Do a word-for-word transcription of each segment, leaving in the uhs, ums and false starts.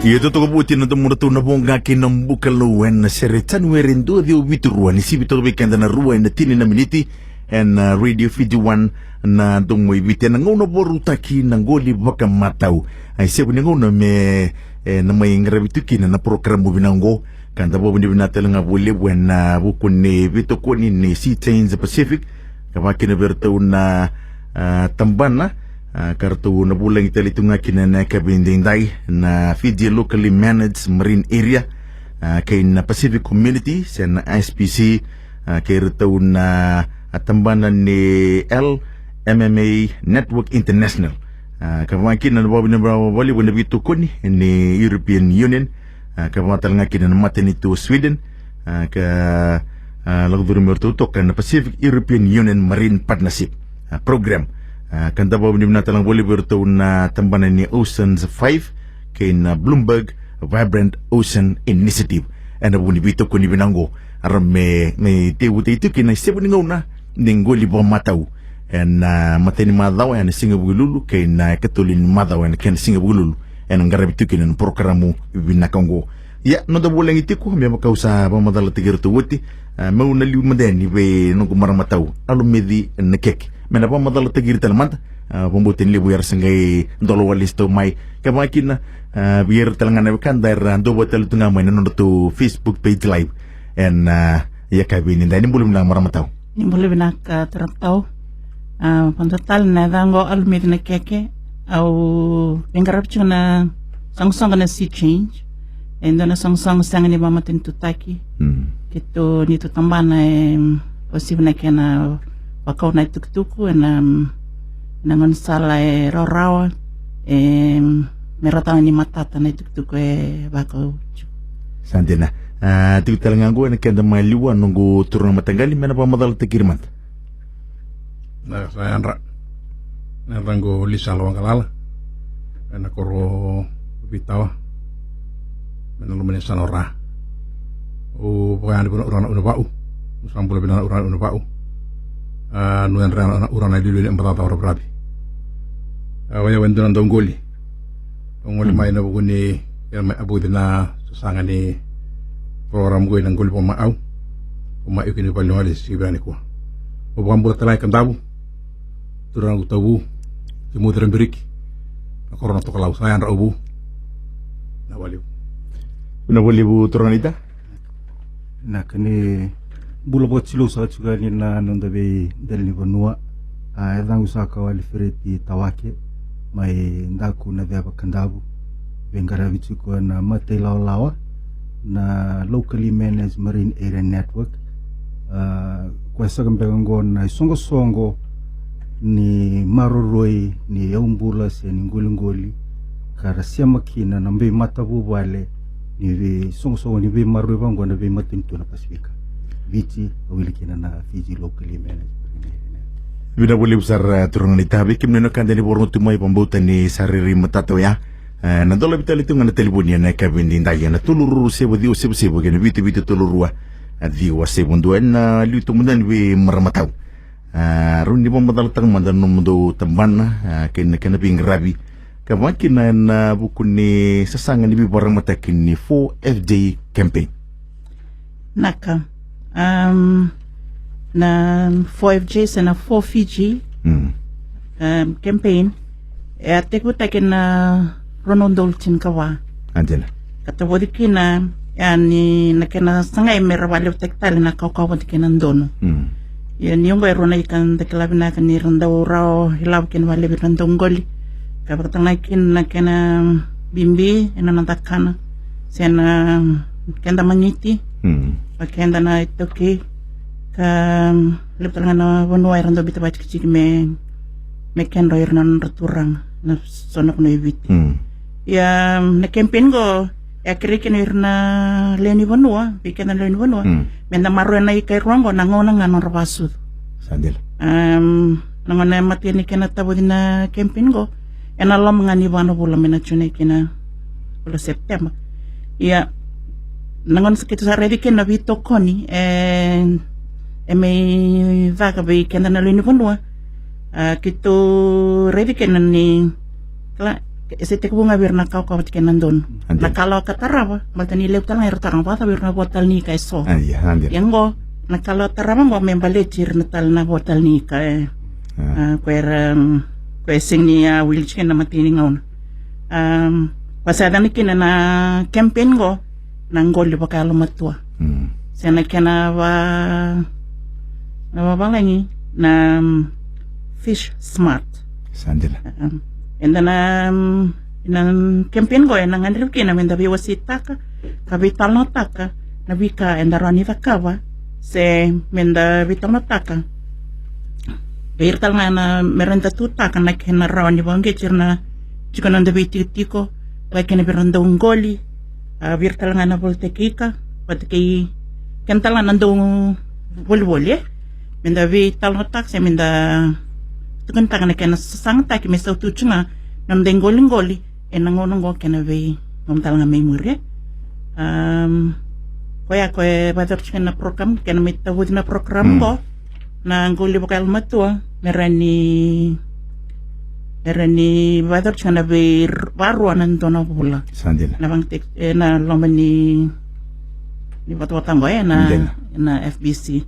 Ia, totoka voti na domodratou na Voqa kei na Bukalou ena sere January dua ciwa vitu rua, ni sivi toka vei keda na rua ena tini na miniti ena, a, Radio Fiji One, na Domo i Viti, ena gauna vakarautaki na Qoli Vakamatau. A, isevu ni gauna me, e, na mai qaravi tu kina na porokaramu vinaka oqo. Ka da vakavinavinaka tale ga vakalevu ena, a, vuku ni veitokoni ni Sea Change Pacific, ka vaka kina vei iratou na, a, tabana, a, ka ratou na vulagi tale tu ga kina ena yakavi edaidai, na Fiji Locally Managed Marine Area, a, kei na Pacific Community, se na S P C, a, kei iratou na, a, tabana ni L M M A Network International. A, ka vaka kina na vakavinavinaka vakalevu ena veitokoni ni European Union, a, ka vaka tale ga kina na matanitu o Sweden, a, ka, a, lako curumi iratou toka na Pacific European Union Marine Partnership, a, Program. A, ka da vakavinavinaka tale ga vakalevu iratou na tabana ni Oceans Five kei na Bloomberg Vibrant Ocean Initiative. Ena vuku ni veitokoni vinaka oqo, era me, me teivutaki tu kina isevu ni gauna ni Qoli Vakamatau ena, a, imatai ni macawa ena siga Vukelulu kei na ikatolu ni macawa ena kena siga Vukelulu, ena qaravi tu kina na porokaramu vinaka oqo. Ia, noda vulagi tiko, me vaka au sa vakamacalataki iratou oti, a, meu na liu mada yani vei noqu marama tau, Alumeci Nakeke, me na vakamacalataki ira tale mada, a, vakabauta ni levu era sa qai dola wale se tau mai, ka vaka kina, a, vei ira tale ga na wekada era duavata tale tu ga mai na nodratou Facebook page live ena, a, yakavi edaidai. Ni bula vinaka marama tau. Ni bula vinaka turaga tau. A, vakadua tale, na yacaqu o Alumeci Nakeke. Au veiqaravi tiko na soqosoqo na Sea Change. E dua na soqosoqo sega ni vakamatanitutaki. Mm. Keitou, neitou tabana e, mm, uasivi na kena vakau na itukutuku ena, mm, na gaunisala e rawarawa, e, mm, me rawa ni matata na itukutuku e vakau tiko. Sa dina. A, tiko tale ga oqo ena keda maliwa noqu turaga mataqali, me na vakamacalataki ira mada. Na sa yadra. Na yacaqu o Lisala Waqalala, ena koro Vitawa, mai na loma ni yasana o Ra. Au vakayadra vua na ura na Unava'u. Au sa bula vinaka na ura na Unava'u. A, niu yadra na ura na iliuliu ni Abacaca o Raviravi. A, o yau e dua na dauqoli. Au gole mai na vuku ni, e mai avuci na sasaga ni porokaramu qo na Qoli Vakamatau. Au mai iko ni vale ni wale sivi nikua. Au vakabula tale ga i Kadavu, turaga Tavu, Timoci Rabiriki, na koro na Tokalau. Sa yadra o Vu. Na wale. Na wale Vu turaga naita. Na ka ni bula vakatilou saka tiko yani na noda veidela ni vanua. A, e yacaqu saka o Alifereti Tawake, mai Daku na Ceva, Kadavu. Veiqaravi tiko ena matailawalawa na Locally Managed Marine Area Network. A, koya saka beka oqo na isoqosoqo ni maroroi ni yaubula se ni qoliqoli, ka ra sema kina na veimatavuvale ni veisoqosoqo ni veimaroroi vaqo na veimatanitu ena Pasifika, Viti, a wili kina na Fiji Locally Managed Marine Area Network. Vinaka vakalevu sara, e, turaga naita. Vei kemuni na wekada ni vakarorogo tu mai, vakabauta ni sa rairai matata oya. E, na dolavi tale tu ga na talevoni ena yakavi edaidai, ena tolu rua rua saiva ciwa saiva saiva kei na vitu vitu tolu rua, a, ciwa saiva dua. Ena liu tu mada yani vei marama tau. A, rawa ni vakamacalataka mada na nomudou tabana, a, kei na kena veiqaravi, ka vaka kina ena vuku ni sasaga ni veivakararamataki ni Four F J campaign. Naka. Am, na Four F J se na Four Fiji, mm, am, campaign, e a tekivutaki ena rua na udolu tinikava. A, dina. Ka tavoci kina yani na kena sagai me ra vakalevutaki tale na kawakawa vata kei na donu. Mm. Ia ni oqo e rua na ika da kila vinaka ni ra dau rawa ilavo kina vakalevu ira na dauqoli. Ka vaka tale ga kina na kena bibi ena noda kana se na keda magiti. Mm. Vei keda na iTaukei, ka levu tale ga na vanua era dau biuta vakatikitiki me, me kedra o ira na nodra turaga na so na vanua e Viti. Mm. Ia na campaign qo e a kerei kina o ira na lewe ni vanua, vei keda na lewe ni vanua, mm, me da maroroya na ika e rua qo na gauna ga nodra vakasucu. Sa dina. Am, na gauna e matai ni kena tavoci na campaign qo ena loma ga ni va na vula, mai na June ki na vula September. Ia na gauna sa keitou sa raici kina na veitokoni e, e mai caka vei keda na lewe ni vanua. A, keitou raici kina ni, kila, E se tekivu ga vei ira na kawakawa vata kei na donu. A, dina. Na kalawa ka tarava, baleta ni levu tale ga era taroga, vakacava vei ira na vua tale ni ika eso. A, ia, a, dina. Ia qo, na kalawa tarava qo me baleti ira na tale na vua tale ni ika, e. A. A, ko era, um, ko e sega ni, a, wili tiko na imatai ni gauna. Um, vakasayacana kina na campaign qo, na qoli vakayalomatua. Mm. Se na kena va, na vavalagi, na, um, Fish Smart. Sa dina. Um, eda na, um, na campaign qo ena gadrevi kina meda veiwaseitaka ka veitalanoataka na veika eda rawa ni cakava, se meda veitalanoataka vei ira tale ga na, me ra dau tutaka na kena rawa ni vakauqeti ira na tiko na noda veitikotiko, vaka kina vei ira na dauqoli, a, vei ira tale ga na volitaki ika, vata kei keda tale ga na dauvolivoli, e. Meda veitalanoataka se meda tukunitaka na kena sasagataki me sautu tiko ga na noda iqoliqoli ena gauna qo kei na veigauna tale ga mai muri, e. Um, koya ko e vakayacori tiko na program, kena mai tavoci na program, mm, qo. Na qoli vakayalomatua, me rawa ni, me rawa ni vakayacori tiko na vei, varua na dua na vula. Sa dina. Na vagate-, e, na loma ni, ni vatavata qo, e, na, dina, na F B C.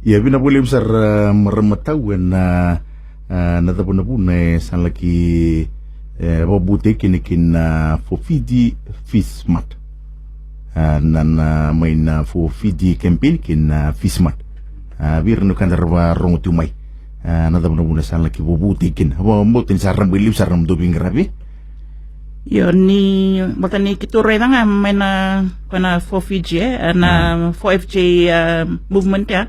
Ia, vinaka vakalevu sara, a, marama tau, ena, a, na cava na vuna e sa laki, e, vakabauta kina kina, a, For Fiji Fish Smart. A, na, na, mai na For Fiji campaign kei na Fish Smart. A, vei ira na wekada ra vakarorogo tiko mai. A, na cava na vuna sa laki vakabauta kina. Vakabauta ni sa rabailevu sara na nomudou veiqaravi. Io, ni, baleta ni keitou raica ga mai na, ko na For Fiji, e, na, a, For F J, a, movement ya.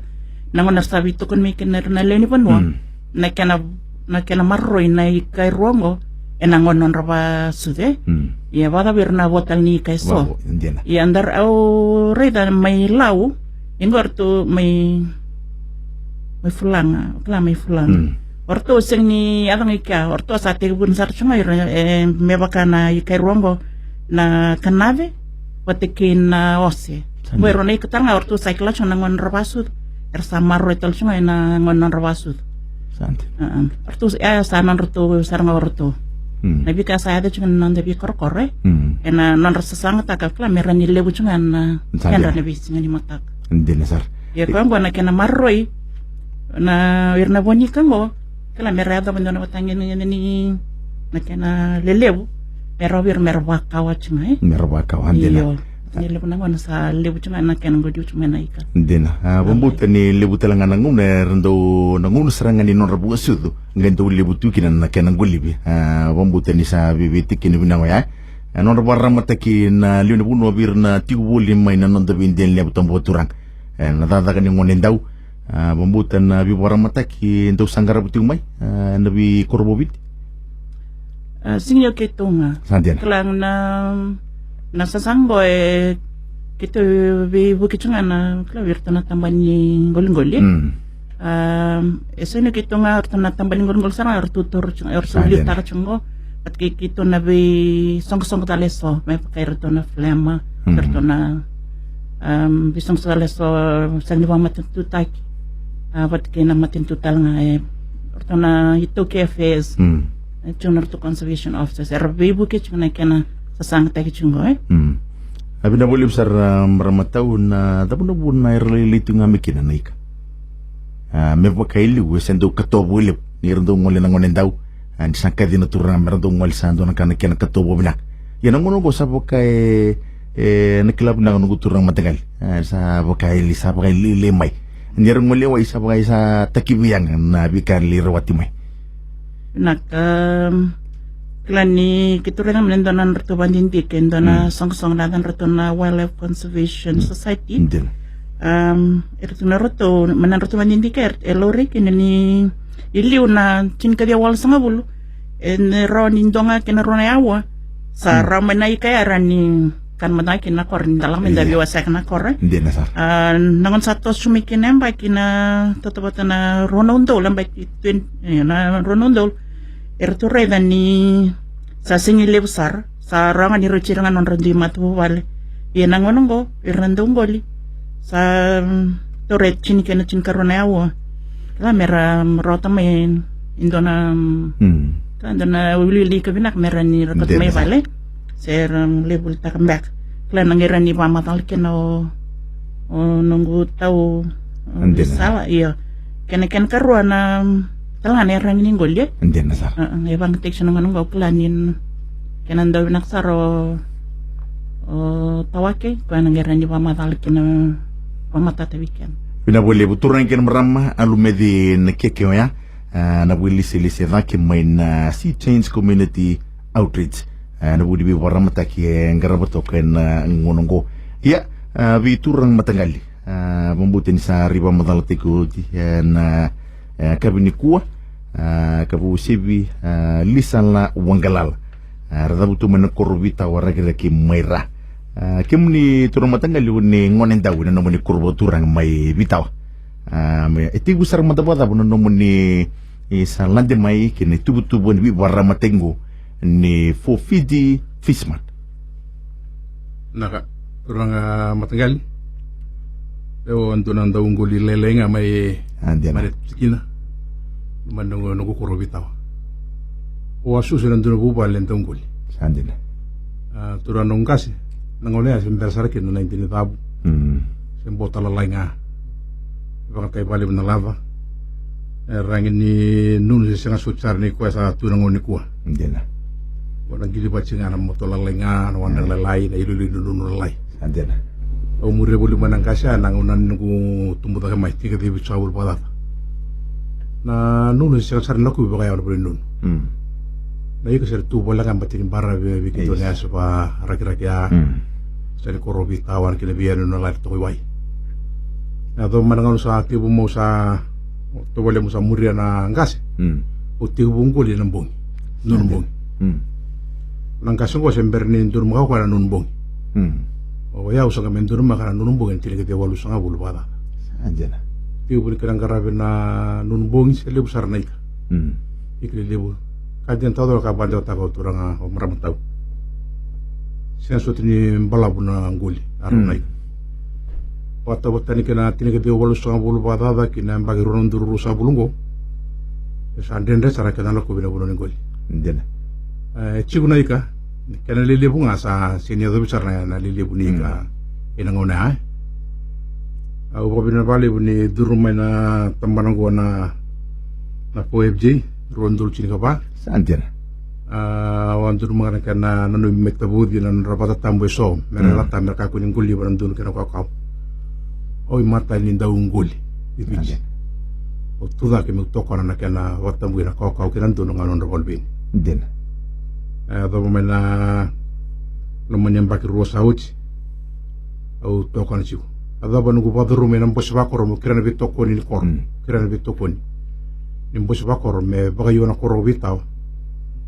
Na gauna sa veitokoni mai kina na lewe ni vanua. Mm. Na kena, na kena maroroi na ika e rua qo, ena gauna nodra vakasucu, e. Mm. Ia, vakacava vei ira na vua tale ni ika eso. Vavo, dina. Ia, da ra, au raica mai Lau, ia qo o ratou mai, mai Fulaga, kila mai Fulaga. Mm. O ratou sega ni yaco ga i kea, o ratou sa tekivu sara tiko ga ira, e, me vaka na ika e rua qo, na kanave, vata kei na ose. Sa dina. Qo e rua na ika tale ga o ratou sa kila tiko na gauna nodra vakasucu. Era sa maroroi tale tiko ga ena gauna nodra vakasucu. Sa dina. A, a. O ratou, e, sa nodratou sara ga o ratou. Hmm. Na veika sa yaco tiko na noda veikorokoro, e. Hmm. Ena nodra sasagataka, kila me rawa ni levu tiko ga na, sa dina, kedra na veisiga ni mataka. Dina sara. Ia, koya qo na kena maroroi, na, ira na vua ni ika qo, kila me ra yacova e dua na ivakatagedegede ni, na kena lelevu, me rawa vei ira me ra vakawa tiko ga, e? Me ra vakawa, dina. Io. Ni levu na gauna sa levu tiko ga na kena qolivi tiko mai na ika. Dina. A, vakabauta ni levu tale ga na gauna era dau, na gauna sara ga ni nodra vakasucu, qai dau levu tu kina na kena qolivi. A, vakabauta ni sa veiveitaki kina vinaka oya. E, nodra vakararamataki na lewe ni vanua vei ira na tiko voli mai na noda veidelaniyavu tabu vakaturaga. E, na cakacaka ni gonedau, a, vakabauta na veivakararamataki dou sa qarava tiko mai, a, ena veikoro vakaviti. A, sega ni o keitou ga. Sa dina. Kila na, na sasaga qo e keitou veivuke tiko ga na, kila vei iratou na tabana ni qoliqoli. Mm. A, e sega ni o keitou ga, o iratou na tabana ni qoliqoli sara ga, o iratou taura tiko, o iratou, sa dina, liutaka tiko qo. Vata kei keitou na veisoqosoqo tale eso, me vaka iratou na FLMMA, mm, iratou na, um, veisoqosoqo tale eso, sega ni vakamatanitutaki. A, vata kei na matanitu tale ga, e, o ratou na iTaukei Affairs. Mm. E, tiko na ratou conservation officers. Era veivuke tiko na kena sasagataki tiko qo, e? Mm. A, vinaka vakalevu sara, a, marama tau, na cava na vuna era lailai tiko ga mai kina na ika. A, me vaka e liu, e sa dau katoa vakalevu ni ra dau gole na gonedau. A, ni sa kaci na turaga me ra dau gole sa dua na ka na kena katoa vakavinaka. Ia na gauna oqo sa vaka e, e, na kila vinaka noqu turaga mataqali. A, sa vaka e li, sa vaka e lailai mai. Ni ra gole wai sa vaka e sa takivi yaga na veika e lai rawati mai. Vinaka, um, kila ni keitou raica mai e dua na nodratou vakadidike, e dua na, mm, soqosoqo na yaca nodratou na Wildlife Conservation, mm, Society. Dina. Um, e ratou na ratou, mai na nodratou vakadidike, e, e laurai kina ni, i liu na tinikaciwa walusagavulu, e rawa ni dua ga kei na rua na aua. Sa, mm, rawa mai na ika ya e rawa ni kana mada ga kina na koro, ni da lako mai da, ia, veiwaseka na koro, e? Dina sara. A, na gauna sa toso mai kina na yabaki, na tautauvata na rua na udolu, yabaki twenty, e, na rua na udolu. Eratou raica ni sa sega ni levu sara, sa rawa ga ni rauti ira ga na nodra dui matavuvale. Ia na gauna oqo, ira na dauqoli sa, mm, taura e tini kei na tinikarua na aua. Kila me ra, mm, rawata mai e dua na, mm, mm, Ka dua na wiliwili ika vinaka me rawa ni ra kauta mai vale. Se ra levu taka beka. Kila na qai rawa ni vakamacala kina o, o noqu tau, o sala, io. Kena, kena karua na, mm, tala na yaragi ni qoli, e? Dina sara. E vakatekivu na gauna qo, kila ni kena dau vinaka sara o, o tawake, koya na qai rawa ni vakamacala kina, vakamatata vei kena. Vinaka vakalevu turaga kei na marama, Alumeci Nakeke oya. A, na vakailesilesi e cake mai na Sea Change Community Outreach. A, na vuku ni veivakararamataki e qarava toka ena gauna oqo. Ia, a, vei turaga mataqali, a, vakabauta ni sa rui vakamacalataki oti ena, e, yakavi nikua, a, ka vakauasivi, a, Lisala Waqalala. A, ra cavutu mai na koro Vitawa, Rakiraki mai Ra. A, kemuni turaga mataqali, o ni gone dau ena nomuni koro vakaturaga mai Vitawa. A, me, e tekivu sara mada vakacava na nomuni, e, sa lade mai kei na ituvatuva ni veivakararamataki qo ni Four Fiji Fish Smart? Naka, turaga mataqali. Au a dua na dauqoli lailai ga mai, a, dina, mai na tikina. Mai na noqu, noqu koro Vitawa. Au a susu ena dua na vuvale dauqoli. Sa dina. A, turaga noqu qase, na gauna ya se bera sara kina na idini cavu. Mm. Se bota lalai ga. Vakatai vakalevu na lava. E ragi ni nunu se sega soti sara ni koya sa tu na gauna nikua. Dina. Ko na qili vati ga na moto lalai ga, na wada lalai, na iloilo ni nunu lalai. Sa dina. Au muria voli mai na qase ya na gauna ni noqu tubu cake mai, tinikaciwa vitusagavulu vakacaca. Na nunu se sega sara ni lakovi vakayawa na vanua ni nunu. Mm. Na ika se ra tu voleka ga bati ni baravi vei keitou na yasa vakarakiraki ya. Mm. Sa ni koro Vitawa kei na veiyanuyanu lalai toka i wai. Na yacova mai na gauna sa tekivu meu sa, tovolea meu sa muria na qase. Mm. Au tekivu qoli ena bogi. Nunu bogi. Mm. Na qase qo se bera ni donumaka o koya na nunu bogi. Mm. O yau sa qai mai donumaka na nunu bogi ena tinikaciwa walusagavulu vakacaca. Sa dina. Tekivu ni kena qaravi na nunu bogi se levu sara na ika. Mm. Ika lelevu. Ka dina taucoko ka vakadewataka o turaga, o marama tau. Sega soti ni balavu na qoli, a rau na ika. Vakatauvatani kei na tinikaciwa walusagavulu vakacaca ki na yabaki rua na udolu ruasagavulu qo. E sa dredre sara kena lakovi na vanua ni qoli. Dina. E, tiko na ika, kena lelevu ga sa sega ni yacovi sara na, na lelevu ni ika. Mm. Ena gauna ya, e. Au vakavinavinaka vakalevu ni curu mai na tabana qo na, na Four F J, rua na udolu tinikava. Sa dina. A, au a donumaka na kena nanumi me tavoci na nodra vakatatabu eso, me ra yalataka me ra kakua ni qoliva na donu kei na kawakawa. Au imatai ni dauqoli i Viti. Sa dina. Au tucake meu tokona na kena vakatabui na kawakawa kei na donu ga na nodra vakaluveni. Dina. E, yacova mai na loma ni yabaki rua sa oti. Au tokona tiko. Yacova noqu vakacuruma ena bose vakoro meu kerea na veitokoni ni koro. Mm. Kerea na veitokoni ni bose vakoro me vakaio na koro o Vitawa.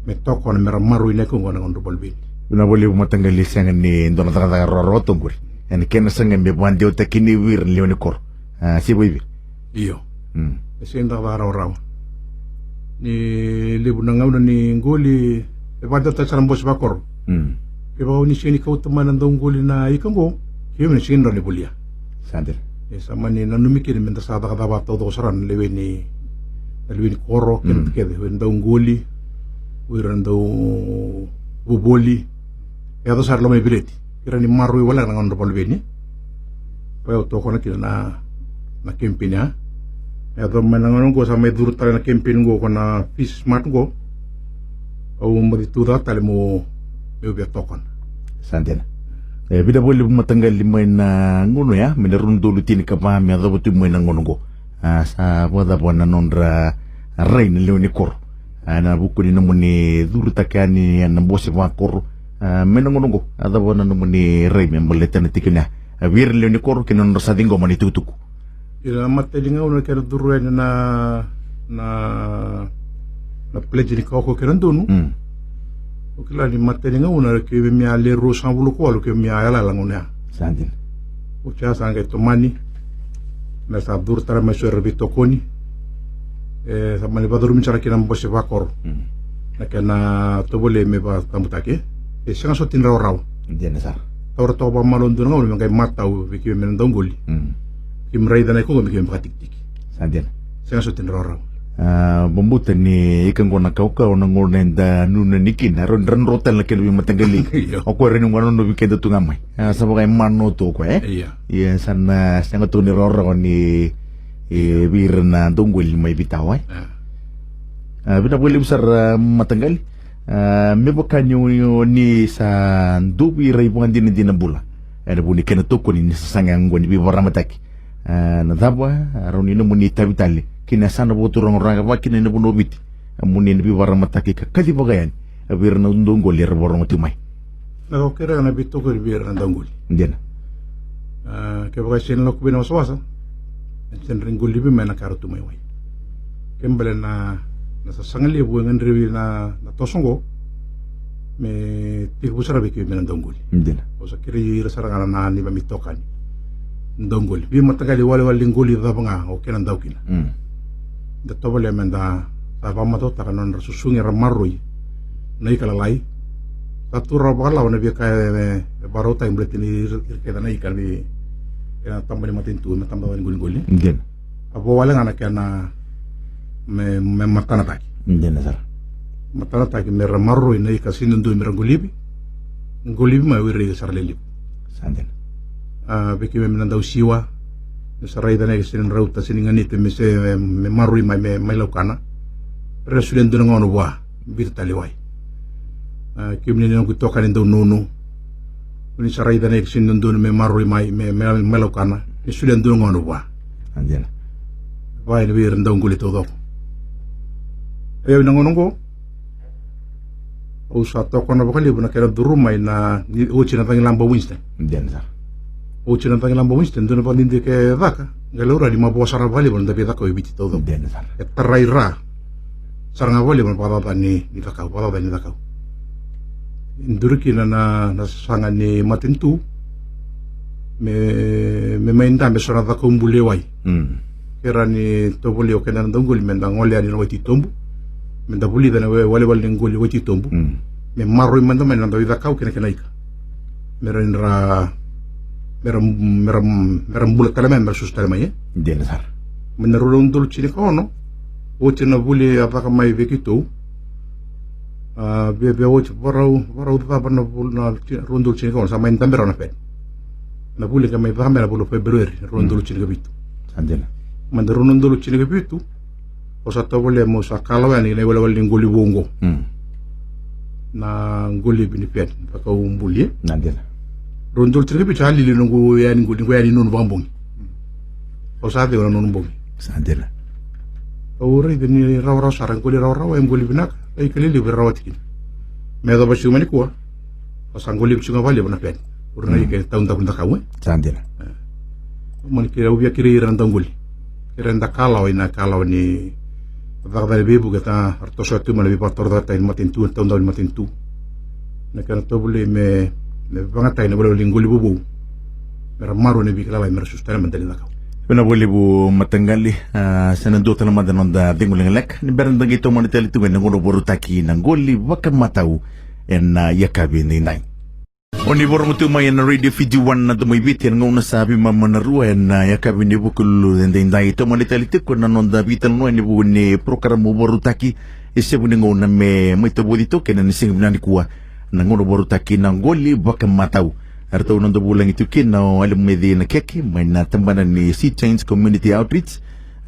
Me tokona me ra maroroi na ika oqo na nodra vakaluveni. Vinaka vakalevu mataqali, sega ni dua na cakacaka rawarawa toka qori. Ena kena saga me vakadewataki kina vei ira na lewe ni koro. A, se vei ira. Io. Mm. E sega ni cakacaka rawarawa. Ni levu na gauna ni qoli, e vakadewataki sara na bose vakoro. Mm. Kevaka o ni sega ni kauta mai na dauqoli na ika qo, keimami na sega ni rawa ni volia. Sa dina. E sa mani nanumi kina me da sa cakacaka vakataucoko sara na lewe ni, na lewe ni koro, kece, mm, kece, o ira na dauqoli, o ira na dauvovoli. E yaco sara e loma ni veleti. Kei ira ni maroroi wale na gauna nodra vakaluveni. Koya au tokona kina na, na campaign ya. E yaco mai na gauna qo sa mai curu tale na campaign qo, ko na Fish Smart qo. Au baci tucake tale mo, meu via tokona. Sa dina. E, vinaka vakalevu mataqali mai na gauna ya, mai na rua na udolu tinikava me yacova tu mai na gauna qo. A, sa vakacava na nodra rai na lewe ni koro? A, ena vuku ni nomuni curutaka yani ena bose vakoro. A, mai na gauna qo, a cava na nomuni rai me baleta na tikina ya, a, vei ira na lewe ni koro kei na nodra sa ciqoma na itukutuku? Ira na imatai ni gauna kena curu yani na, na, na pledge ni kawakawa kei na donu. Mm. O kila ni imatai ni gauna keimami a lewe ruasagavulu ka walu keimami a yalayala gauna ya. Sa dina. Oti ya sa qai tomani. Me sa curu tale mai so era veitokoni. E sa mani vakacurumi sara kina bose vakoro. Mm. Na kena tovolei me vakatabutaki. E sega soti ni rawarawa. Dina sara. Taura toka vakamalua dua na gauna me qai matau vei keimami na dauqoli. Mm. Keimami raica na ika qo me keimami vakatikitiki. Sa dina. Sega soti ni rawarawa. A, vabauta ni ika qo na kawakawa na gauna eda nunumi kina, rau dra dro tale na kena veimataqali. Io. O koya rau ni qo na novi keda tu ga mai. A, sa vaka e mano tu o koya, e? Io. Ia, sa na sega tu ni rawarawa ni, e, vei ira na dauqoli mai Viti, e? A. A, vinaka vakalevu sara, a, mataqali. A, me vaka ni o, o ni sa duvi ira ivakadinadina bula ena vuku ni kena tokoni ni sasaga qo ni veivakararamataki. A, na cava, a, rawa ni nomuni itavi tale ki na yasana vakaturaga rawa ga vakakina ena vanua o Viti, a, mo ni na veivakararamataki ka kaci vakayani, a, vei ira na dauqoli era vakarorogo tiko mai. Na ka au kerea na veitokoni vei ira na dauqoli. Dina. A, kevaka e sega ni lako vei na wasawasa, e sega ni ra qolivi mai na ka era tu mai wai. Ke bale na, na sasaga levu e gadrevi na, na toso qo, me tekivu sara vei keimami na dauqoli. Dina. Au sa kerei ira sara ga na, na neimami itokani. Dauqoli. Veimataqali walewale ni qoli cava ga o kena dau kina. Mm. Da tovolea me da sa vakamatautaka na nodra susugi era maroroi na ika lalai. Sa tu rawa vakalawa na veika e, e, e vakarautaki baleti ira, ira kece na ika ni, ena taba ni matanitu, me taba ni qoliqoli. Dina. A vo wale ga na kena me, me matanataki. Dina sara. Matanataki me ra maroroi na ika sega ni dodonu me ra qolivi. Qolivi mai o ira sara lelevu. Sa dina. A, vei keimami na dau siwa, me sa raica na ika sega ni rauta, sega ni ganita, me se, me, me maroroi mai, me, mai laukana. Ra solia dua na gauna vua, biuta tale i wai. A, kemuni na noqu itokani dau nunu. Ni sa raica na ika sega ni dodonu me maroroi mai, me, me, me laukana. Me solia dua na gauna vua. Sa dina. Vaya ni vei ira na dauqoli taucoko. Ia, ena gauna oqo, au sa tokona vakalevu na kena curu mai na, ni, oti na cagilaba Winston. Dina sara. Oti na cagilaba Winston, dua na vakadidike e caka, qai laurai ni mavoa sara vakalevu na noda veicakau e Viti taucoko. Dina sara. E tarai ira sara ga vakalevu na vakacaca ni, ni cakau, vakacaca ni cakau. E duri kina na, na sasaga ni matanitu, me, me mai dabe eso na cakau buli e wai. Mm. Kerea ni tovolei o keda na dauqoli me da gole yani na wai titobu. Me da vulica na we-, walewale ni qoli wai titobu. Mm. Me maroroi mada mai na dau veicakau kei na kena ika. Me ra, me ra, me ra, me ra bula tale mai, me ra susu tale mai, e? Dina sara. Mai na rua na udolu tinikaono, oti na vuli a caka mai vei keitou. A, via, via oti, varau, varau cava na vuli na ti-, rua na udolu tinikaono, sa mai dabe rawa na Fed. Na vuli ka mai caka mai na vula o February, rua na udolu tinikavitu. Sa dina. Mai na rua na udolu tinikavitu, au sa tovolea meu sa kalawa yani na iwalewale ni qoli vou qo. Mm. Na qolivi ni Fed, cakau buli, e? Sa dina. Rua na udolu tinikavitu sa lili noqu yani qoli, noqu yani nunu vakabogi. Au sa cegu na nunu bogi. Sa dina. Au raica ni rawarawa sara, qoli rawarawa, e qoli vinaka, e ika lelevu e rawati kina. Me yacova tiko mai nikua, au sa qolivi tiko ga vakalevu na Fed. Ura na ika e taudaku ni cakau, e? Sa dina. E. Mani kerea, au via kerei ira na dauqoli. Kerea da kalawa ina kalawa ni cakacaka ni veivuke ka ra tosoya tu mai na veivakatorocaketaki ni matanitu, taudaku ni matanitu. Na kena tovolei me, me vakayagataki na iwalewale ni qoli vovou. Me ra maroroi na veika lalai me ra susu tale mai na dau veicakau. Vinaka vakalevu mataqali, a, sa na dua tale mada na noda cegu lekaleka. Ni bera ni da qai tomana tale tu ga ena gauna vakarautaki na qoli vakamatau ena, a, yakavi edaidai. O ni vakarorogo tu mai ena Radio Fiji One, na Domo i Viti, ena gauna sa veimama na rua ena, a, yakavi ni Vukelulu edaidai. Tomani tale tiko na noda veitalanoa ena vuku ni porokaramu vakarautaki e Sevu ni Gauna me mai tavoci toka kina ena siga vinaka nikua. Na gauna vakarautaki na qoli vakamatau. Eratou noda vulagi tiko kina o Alimeci Nakeke mai na tabana ni Sea Change Community Outreach.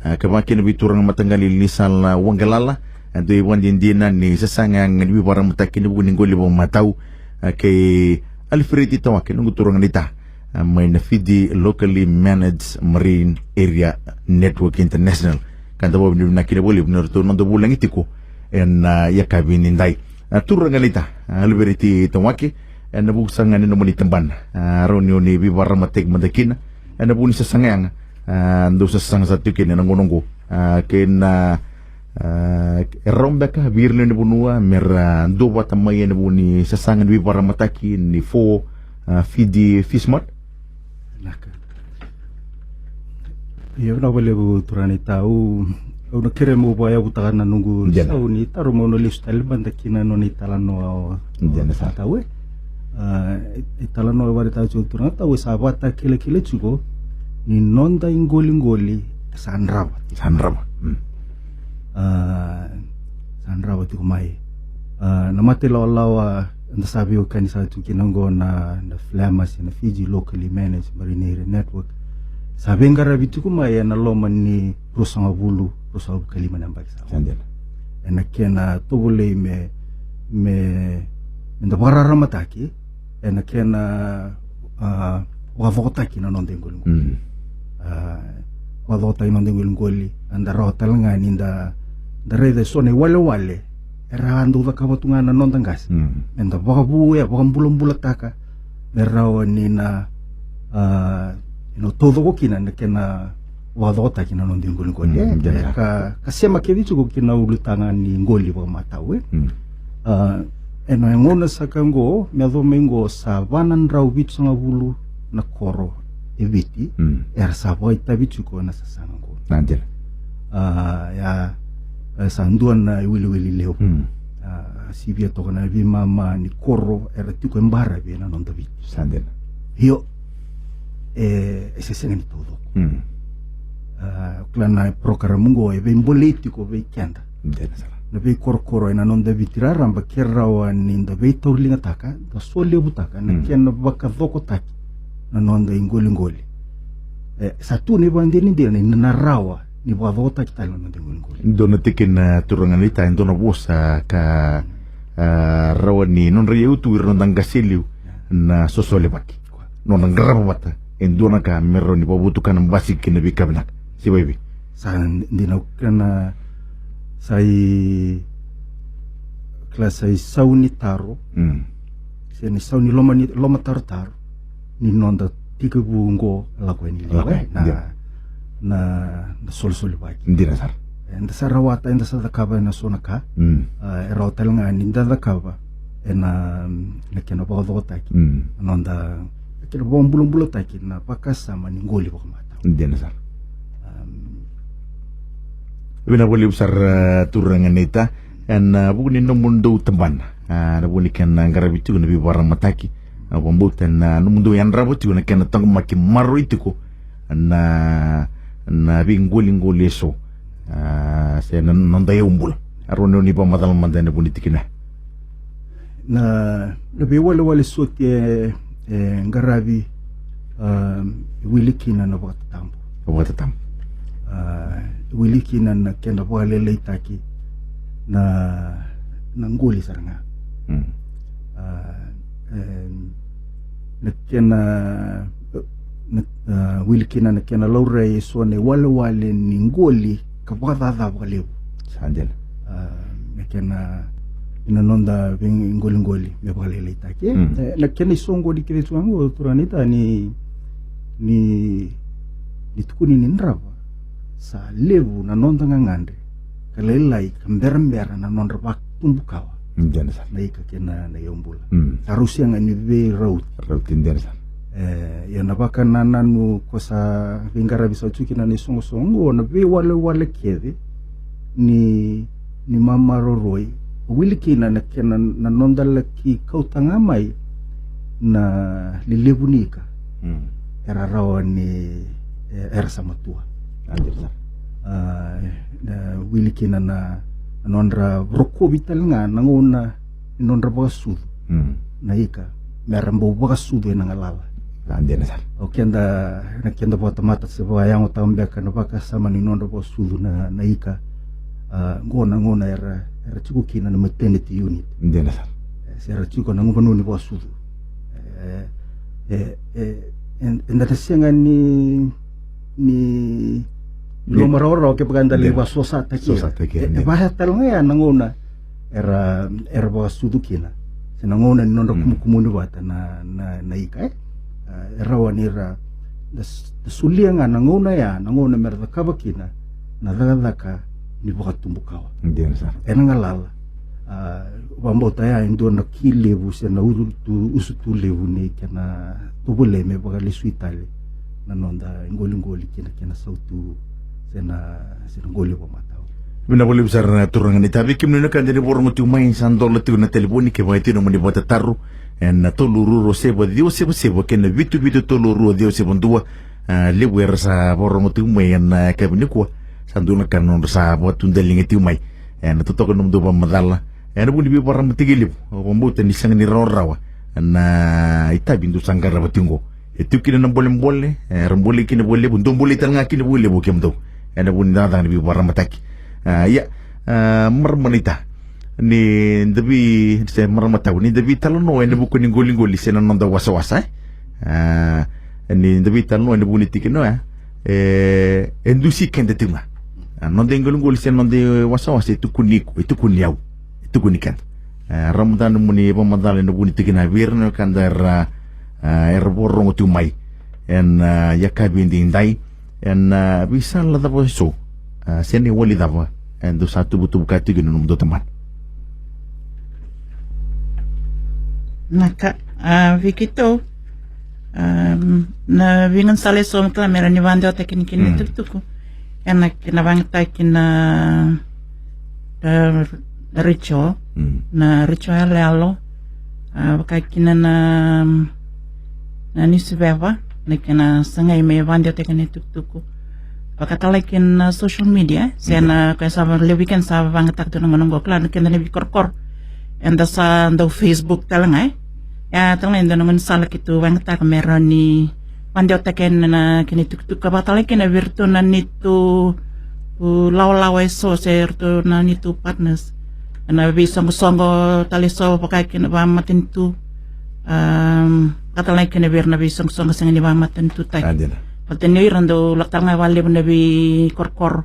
A, ka vaka kina vei turaga mataqali Lisala Waqalala, a, dua ivakadinadina ni sasaga ni veivakararamataki ena vuku ni qoli vakamatau, a, kei Alifereti Tawake, noqu turaga naita, a, mai na Fiji Locally Managed Marine Area Network International. Ka da vakavinavinaka kina vakalevu ni ratou noda vulagi tiko ena, a, yakavi edaidai. A, turaga naita, a, Alifereti Tawake, ena vuku sara ga ni nomuni tabana, a, rawa ni o ni veivakararamataki mada kina ena vuku ni sasaga yaga, a, dou sasaga sara tiko kina ena gauna oqo, a, kei na, a, e rawa beka vei ira na lewe ni vanua me ra duavata mai ena vuku ni sasaga ni veivakararamataki ni fo, a, Fiji Fish Mart? Vinaka. Ia, vinaka vakalevu turaga naita. Au, au na kerea meu vakayavutaka na noqu sau ni taro meu na lesu tale mada ki na nona italanoa o, o Tau, e. A, italanoa e vakaraitaka tiko o turaga Tau e sa vakatakilakila tiko ni noda iqoliqoli sa drava. Sa drava. Mm. A, sa drava tiko mai. A, na mata ilawalawa eda sa veiwekani sara tiko kina oqo na, na FLMMA se na Fiji Locally Managed Marination Network. Sa veiqaravi tiko mai ena loma ni ruasagavulu, ruasagavulu ka lima na yabaki sa oti. Sa dina. Ena kena tovolei me, me, me da vakararamataki ena kena, a, vakacokotaki na noda iqoliqoli. Mm. A, vakacokotaki na noda iqoliqoli, eda rawa tale ga ni da, da raica eso na iwalewale era a dau cakava tu ga na noda qase. Mm. Eda vakavouya, vakabulabulataka me rawa ni na, a, you know, taucoko kina na kena vakacokotaki na noda iqoliqoli. Mm, e, dina. E, ka, ka sema kece tiko ki na ulutaga ni qoli vakamatau, e. Mm. A, ena gauna saka oqo, me yaco mai oqo sa va na drau vitusagavulu na koro e Viti, mm, era sa vakaitavi tiko ena sasaga oqo. Na dina. A, ya, e sa dua na iwiliwili levu. Mm. A, sivia toka na veimama ni koro era tiko e baravi ena noda Viti. Sa dina. Io, e, e se sega ni taucoko. Mm. A, kila na program oqo e veibolei tiko vei keda. Dina sara. Na veikorokoro ena noda Viti raraba ke rawa ni da veitauriligataka, da solevutaka na, mm, kena vakacokotaki na noda iqoliqoli. E, sa tu na ivakadinadina ni na rawa ni vakacokotaki tale na noda iqoliqoli. Dua na tikina, turaga naita, e dua na vosa ka, a, rawa ni nodra iyau tu ira na noda qase e liu na sosolevaki. Nodra qarava vata e dua na ka me rawa ni vakavotukana, basika kina veika vinaka. Se vaivi. Sa dina, kena sa i, kila sa i sau ni taro. Mm. Se ni sau ni loma ni, lomatarotaro ni noda tekivu oqo, lako yani i liu, lako yani, e, na, dina, na, na solesolevaki. Dina sara. Eda sa rawata, eda sa cakava ena so na ka. Mm. A, e rawa tale ga ni da cakava ena, na kena vakacokotaki, mm, na noda, na kena vakabulabulataki na vakasama ni qoli vakamatau. Dina sara. Am. Vinaka vakalevu sara, a, turaga naita. Ena, a, vuku ni nomudou tabana, a, na vuku ni kena qaravi tiko na veivakararamataki, a, vakabauta na nomudou yadrava tiko na kena taqomaki maroroi tiko na, na veiqoliqoli eso, a, se na noda iyau bula. A, rawa ni vakamacala mada ena vuku ni tikina. Na, na veiwalewale soti e, e qaravi, a, wili kina na vakatatabu. Vakatatabu. A, wili kina na kena vakalailaitaki na, na qoli sara ga. Mm. A, e, na kena, na, a, wili kina na kena laurai eso na iwalewale ni qoli ka vakacaca vakalevu. Sa dina. A, na kena, na noda veiqoliqoli me vakalailaitaki. Mm. E, na kena isoqoni kece tu ga oqo, turaga naita, ni, ni, ni tukuni ni drava sa levu na noda gagadre ka lailai ka berabera na nodra vakatubukawa. Dina sara. Na ika kei na, na iyaubula. Mm. Sa rau sega ni veirauti. Rauti, dina sara. E, ia na vakanananu ko sa veiqaravi sa tu kina na isoqosoqo oqo, na veiwalewale kece ni, ni mamaroroi, wili kina na kena, na noda laki kauta ga mai na lelevu ni ika. Mm. Era rawa ni, e, era sa matua. A, dina sara. A, na wili kina na, na nodra rokovi tale ga na gauna ni nodra vakasucu. Mm. Na ika, mera bau vakasucu ena galala. A, dina sara. O keda, na keda vakatamata se vakayagataka beka na vakasama ni nodra vakasucu na, na ika. A, qo na gauna era, era tiko kina na maternity unit. Dina sara. E, se era tiko na vanua ni vakasucu. E, e, e, e, eda na sega ni, ni, ni loma rawarawa kevaka eda lai, dina, vakasosataki ira. Sosataki ira, e, e, dina. Vaya tale ga ya na gauna era, era vakasucu kina. Se na gauna ni nodra, mm, kumukumuni vata na, na, na ika, e. A, e rawa ni ra, da s-, da solia ga na gauna ya, na gauna mera cakava kina na cakacaka ni vakatubukawa. Dina sara. Ena galala. A, vakabauta ya e dua na ki levu se na usutu, usutu levu ni kena tovolei me vakalesui tale na noda iqoliqoli kei na kena sautu se na, se na qoli vakamatau. Vinaka vakalevu sara, turaga naita. Vei kemuni na ka dina ni vakarorogo tiko mai, sa dola tiko na talevoni kevaka e tiko na nomuni vakatataro, ena tolu rua rua saiva ciwa saiva saiva kei na vitu vitu tolu rua ciwa saiva dua. A, levu era sa vakarorogo tiko mai ena yakavi nikua. Sa dua na ka na nodra sa vakatudaliga tiko mai. E na totoka na nomudou vakamacala e na vuku ni veivakararamataki levu. Au vakabauta ni sega ni rawarawa na itavi dou sa qarava tiko oqo. E tiko kina na bolebole, e, era bolei kina vakalevu, dou bolei tale ga kina vakalevu o kemudou e na vuku ni cakacaka ni veivakararamataki. A, ia, a, marama naita, ni da vei, se marama tau, ni da veitalanoa e na vuku ni qoliqoli se na noda wasawasa, e? A, ni da veitalanoa e na vuku ni tikina oya, e, e dusi keda tiko ga. A, noda iqoliqoli se noda iwasawasa e tukuni iko, e tukuni au, e tukuni keda. E, Ramadana, mo ni vakamacala e na vuku ni tikina vei ira na wekada era, a, era vakarorogo tiko mai e na, a, yakavi edaidai, e na, a, veisala cava eso, a, se na iwali cava e dou sa tuvatuva ka tiko kina na nomudou tabana. Na ka, a, vei keitou, a, na veigauna sala eso me kila me rawa ni vakadewataki kina na, mm, itukutuku e na kena vakayagataki na, a, retio, mm, na retio yaloyalo, a, vaka kina na, na niusiveva, na kena sagai me vakadewataki na itukutuku. Vaka tale kina na social media, se, mhm, na koya sa va-, levu kina sa vakayagataka tu na gauna oqo, kila na keda na veikorokoro eda sa dau Facebook tale ga, e. Ia tale ga e dua na gaunisala keitou vakayagataka me rawa ni vakadewataki na kena itukutuku, ka vaka tale kina vei iratou na neitou, u, lawalawa eso se iratou na neitou partners e na veisoqosoqo tale eso vaka kina vakamatanitu. Am, vaka tale kina vei ira na veisoqosoqo sega ni vakamatanitutaki. A, dina. Baleta ni o ira dau lako tale ga vakalevu na veikorokoro,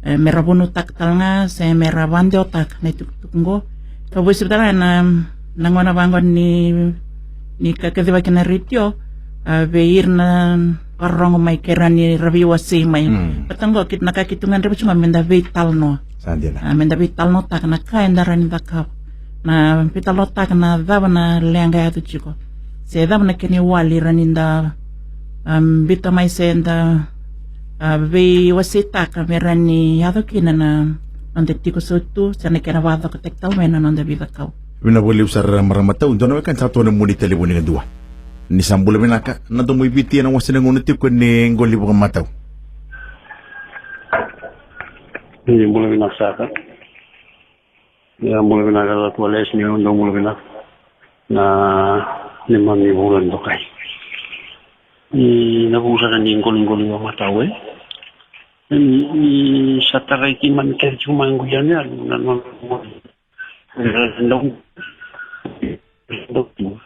e, me ra vunautaka tale ga se me ra vakadewataka na itukutuku oqo. Ka vakasivia tale ga na, na gauna vaqo ni, ni ka kacivaki na retio, a, vei ira na vakarorogo mai ke rawa ni ra veiwasei mai. Mm. Baleta oqo keitou, na ka keitou gadreva tiko oqo me da veitalanoa. Sa dina. A, me da veitalanoataka na ka eda rawa ni cakava. Na veitalanoataka na cava na leqa e yaco tiko, se cava na kena iwali rawa ni da, am, biuta mai se da, a, veiwaseitaka me rawa ni yaco kina na noda tiko sautu se na kena vakacokotaki tale mai na noda veicakau. Vinaka vakalevu sara, marama tau. Dua na wekada sa toka na mua ni talevoni, kadua. Ni sa bula vinaka, na Domo i Viti, e na wasa ni gauna tiko ni qoli vakamatau. Ni bula vinaka saka. Ia, bula vinaka, Ratu Alesi, ni dau bula vinaka. Na neimami vula ni dokai. Ni na vuku saka ni qoliqoli vakamatau, e. Ni, ni sa tarai keimami kece tiko mai qo i Yanu, na nona qoli. Dau, dau tu.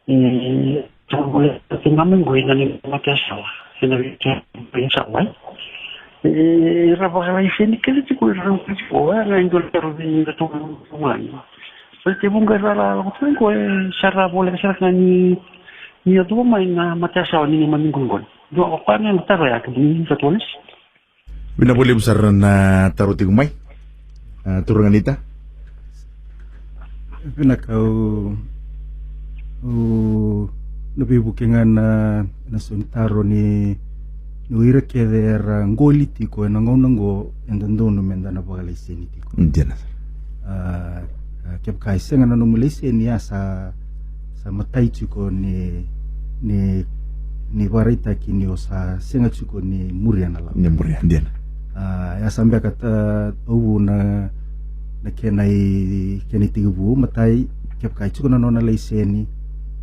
E, sa vole, sa tu ga mai qo ina ni matasawa, ina ni matasawa, e. E, era vakalaiseni kece tiko, era vakalaiseni tiko, e, na dua na taro vei iratou mai. Sa te vuqa era lako tiko qo, e, sa ra voleka sara ga ni, ni yaco mai na matasawa ni neimami qoliqoli. Dua, o koya ga na taro ya, ke ni iratou, e. Vinaka vakalevu sara na taro tiko mai, a, turaga naita. Vinaka, au, au na veivuke ga na, na so ni taro ni, ni o ira kece era qoli tiko e na gauna oqo, e dodonu me da na vakalaiseni tiko. Dina. A, a, kevaka e sega na nomu laiseni, a, sa, sa matai tiko ni, ni, ni vakaraitaki ni o sa sega tiko ni muria na lawa. Ni muria, dina. A, ia sa beka, a, au vu na, na kena i, kena i tekivu, matai, kevaka e tiko na nona laiseni,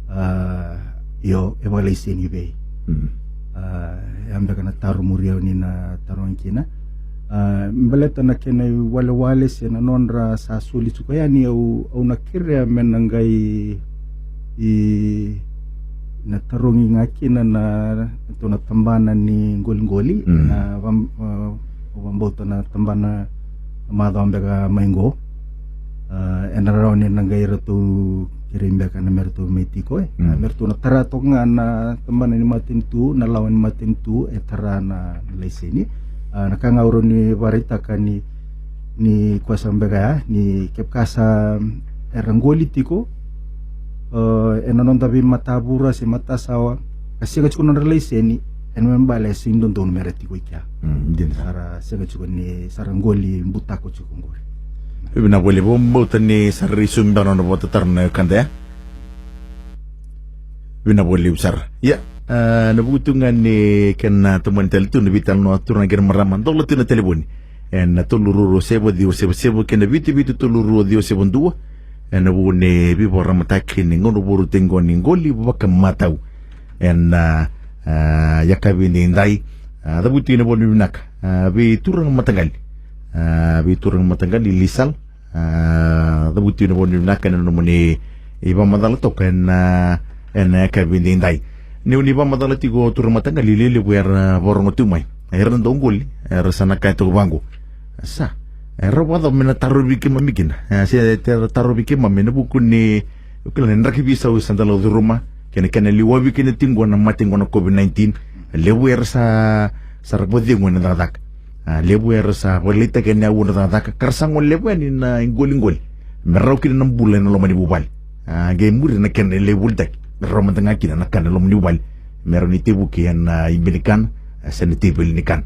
a, io, e vakalaiseni vei. Mm. A, ia beka na taro muria ni na tarogi kina. A, baleta na kena iwalewale se na nodra sa soli tiko yani, au, au na kerea me na qai, i, na tarogi ga kina na, na tou na tabana ni qoliqoli, mm, na vam-, a, au vakabauta na tabana macawa beka mai qo. A, e na rawa ni na qai ratou kerei beka na me ratou mai tiko, e. Mm. A, me ratou na tara toka ga na tabana ni matanitu, na lawa ni matanitu, e tara na, na laiseni. A, na ka ga au rawa ni vakaraitaka ni, ni koya sa beka ya, ni kevaka sa era qoli tiko, a, e na noda veimatavura se matasawa, ka sega tiko nodra laiseni, e na me bale e sega ni dodonu me ra tiko i kea. Mm, dina. Sa ra sega tiko ni, sa ra qoli butako tiko qori. Vinaka vakalevu, au vakabauta ni sa ra raica sobu beka na nona vakatataro na wekada ya. Vinaka vakalevu sara. Ia, A, na vuku tu ga ni kena tomani tale tu na veitalanoa, turaga kei na marama, dola tu na talevoni ena tolu rua rua saiva ciwa saiva saiva kei na vitu vitu tolu rua ciwa saiva dua. Ena vuku ni veivakararamataki ni gauna vou tiko qo ni qoli vakamatau ena, a, a, yakavi edaidai. A, cavuti na vola ni vinaka, a, vei turaga mataqali, a, vei turaga mataqali Lisala. A, cavuti na vola ni vinaka ena nomuni ivakamacala toka ena, ena yakavi edaidai. Niu ni vakamacala tiko turaga mataqali, lewe levu era vakarogo tu mai, era dau qoli, era sa na kaya toka vaqo: Sa, era vakacava me na tarovi keimami kina? E, se era tarovi keimami ena vuku ni, o kila, na draki veisau sa da lako curuma kei na kena liwavi kina tiko qo na mate qo na COVID nineteen. Levu era sa, sa ra vakacegu ena cakacaka. A, levu era sa vakalaitaki ena aua na cakacaka, ka ra sa gole levu yani na iqoliqoli me rawa kina na bula ena loma ni vuvale. A, qai muri na kena lai volitaki, me rawa mada ga kina na kana ena loma ni vuvale, me rawa ni tevuki ena ibe ni kana, a, se na teveli ni kana.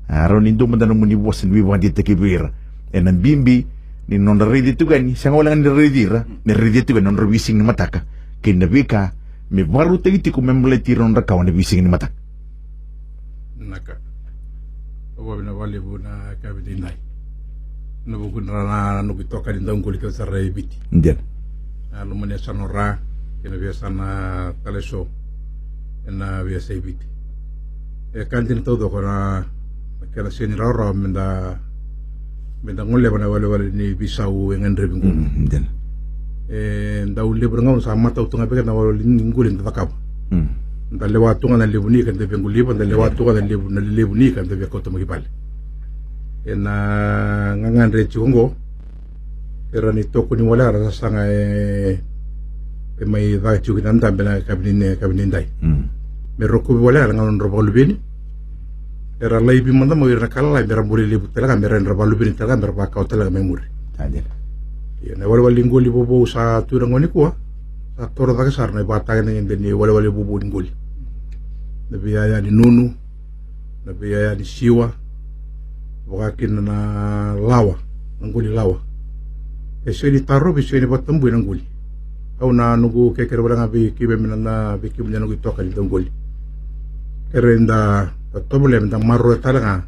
A, rawa ni dua mada na nomuni vosa ni veivakadeitaki vei ira ena bibi ni nodra raici tiko yani, sega wale ga ni raici ira, me raici tiko yani nodra veisiga ni mataka kei na veika me vakarautaki tiko me baleti ira nodra kawa ena veisiga ni mataka. Vinaka. Au vakavinavinaka vakalevu ena yakavi edaidai ena vuku ni ra na noqu itokani dauqoli kece sara e Viti. Dina. Na lomani yasana o Ra kei na veiyasana tale eso ena veiyasai Viti. E ka dina taucoko na, na kena sega ni rawarawa me da, me da goleva na iwalewale ni veisau e gadrevi qo. Mm, dina. E dau levu na gauna sa matau tu ga vei keda na iwalewale ni qoli da cakava. Mm. Da lewa tu ga na levu ni ika da via qoliva, da lewa tu ga na levu, na levu ni ika da via kauta mai ki vale. Ena gagadre tiko qo, era na itokoni wale era sasaga e, e mai caka tiko kina na dabe ena yakavi ni, yakavi ni dai. Mm. Me rokovi wale era na gauna nodra vakaluveni. Era laivi mada mai o ira na ka lalai me ra buli levu tale ga, me ra, ra vakaluveni tale ga, me ra vakawa tale ga mai muri. Sa dina. Ia na iwalewale ni qoli vovou sa tu ena gauna nikua, sa toro cake sara na ivakatagedegede ni iwalewale vovou ni qoli. Na veiyaya ni nunu, na veiyaya ni siwa, vaka kina na lawa, na qoli lawa. E sega ni tarovi, sega ni vakatabui na qoli. Au na noqu kerekere wale ga vei keimami na, na vei keimami na noqu itokani dauqoli. Kere da, da tovolea me da maroroya tale ga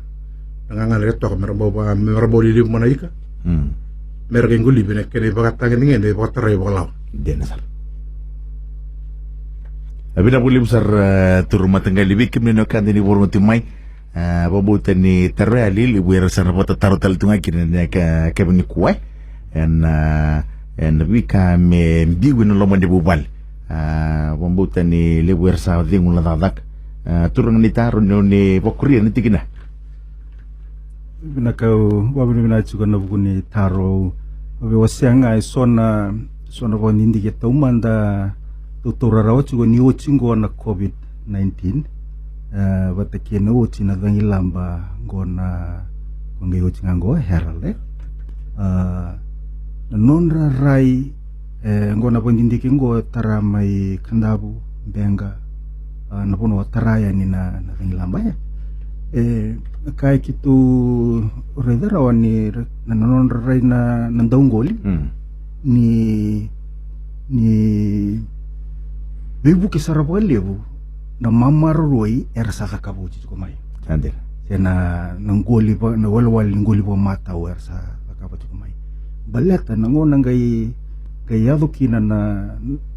na gagadre toka me ra bau va, me ra bau lelevu mai na ika. Mm. Me ra qai qolivi ena kena ivakatagedegede, ivakatarai vakalawa. Dina sara. A, vinaka vakalevu sara, e, turaga mataqali, vei kemuni na wekada ni vakarogo tiko mai. A, vakabauta ni taro ya levu era sa na vakatataro tale tu ga kina ena yakavi nikua, e. Ena, a, ena veika me biu ena loma ni vuvale. A, vakabauta ni levu era sa cegu na cakacaka. A, turaga ni taro, ni, ni vakuria na tikina. Vinaka, au vakavinavinaka tiko ena vuku ni taro. Au via wasea ga eso na, eso na vakadidike taumada, tautaura rawa tiko ni oti qo na COVID nineteen. E, vata kei na oti na cagilaba qo na, qo qai oti ga qo, Herald, e. A, na nodra rai, e, qo na vakadidike qo e tara mai Kadavu, Beqa, a, na vanua tara yani na, na cagilaba ya. E, na ka e keitou raica rawa ni ra-, na, na nodra rai na, na dauqoli. Mm. Ni, ni veivuke sara vakalevu na mamaroroi era sa cakava oti tiko mai. Sa dina. Se na, na qoli va-, na walewale ni qoli vakamatau era sa cakava tiko mai. Baleta na gauna qai, qai yaco kina na,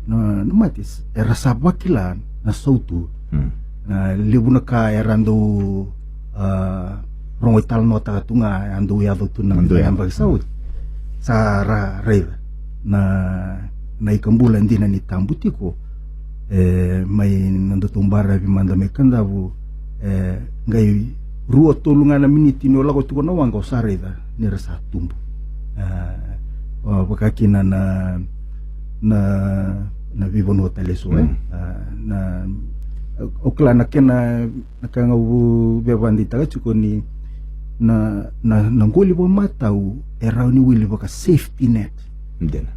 na, na mate, era sa vakila na sautu. Mm. Na levu na ka era dau, a, rogo italanoataka tu ga, a dau yaco tu na, dau yaco, na yabaki sa oti. Sa ra raica na, na ikabula dina ni tabu tiko. E, mai na nodatou baravi mada mai Kadavu, e, qai rua tolu ga na miniti ni o lako tiko na waqa o sa raica ni ra sa tubu. A, o, vaka kina na, na, na veivanua tale eso, e. Mm. A, na, o kila na kena, na ka ga au via vakadeitaka tiko ni na, na, na qoli vakamatau e rawa ni wili vaka safety net. Dina.